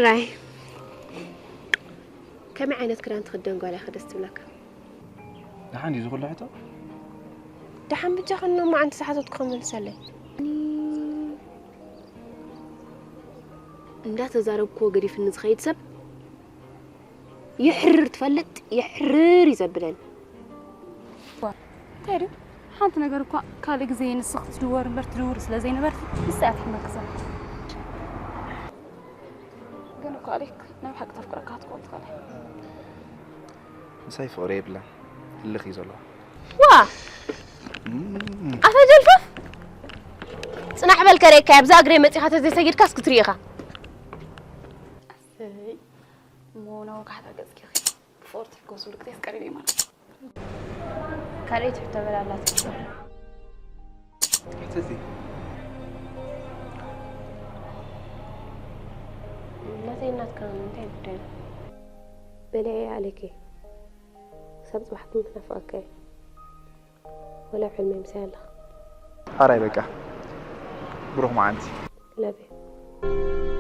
ራይ፣ ከመይ ዓይነት ክዳን ትኽደን ጓል ኢኻ ደስ ትብለካ? ደሓን ድዩ ዝኹሉ ሕቶ? ደሓን ብጃ ከኖ መዓንቲ ዝሓተትኩ መልሰለይ። እንዳተዛረብኩዎ ገዲፍኒ ዝኸይድ ሰብ ይሕርር ትፈልጥ፣ ይሕርር እዩ ዘብለኒ። እንታይ ድዩ? ሓንቲ ነገር እኳ ካልእ ግዜ ንስኽ ትድወር እምበር ትድውር ስለ ዘይነበርት ንሳ እያ ትሕመክሰ። ግን እኳ ኣሌክ ናይ ብሓቂ ተፍቅረካ ክትኮን ትኽእል። ምሳይ ፍቕሪ የብላን፣ ህልኽ እዩ ዘለዋ። ዋ ኣፈ ጀልፋፍ ጽናሕ በል ከሬካ ኣብዛ እግረይ መጺኻ ተዘይሰጊድካስ ክትርኢ ኢኻ። እሞ ናብ ወጋሕታ ገጽኪ ብፍቕርቲ ክወስዱ ክትስ ቀሪበ ማለት እዩ። ካልኣይቲ ሕቶ በላላት ሕተቲ ናተይ ናትካ እንታይ ጉዳይ ነው? በለየ ኣሌኬ ክሳብ ጽባሕ ግን ክናፍቐካ እየ። ወላ ኣብ ሕልመይ ምሳይ ኣለኻ። ሓራይ በቃ ብሩኽ መዓልቲ። Love you።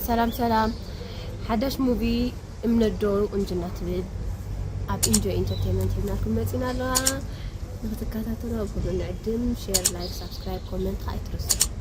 ሰላም ሰላም፣ ሓዳሽ ሙቪ እምነት ዶ ቁንጅና ትብል ኣብ ኢንጆይ ኢንተርቴይንመንት ሂብናልኩም መፂና ኣለዋ። ንክትከታተሉ ኣብ ኩሉ ንዕድም። ሼር፣ ላይክ፣ ሳብስክራይብ፣ ኮመንት ከዓ ኣይትረስዑ።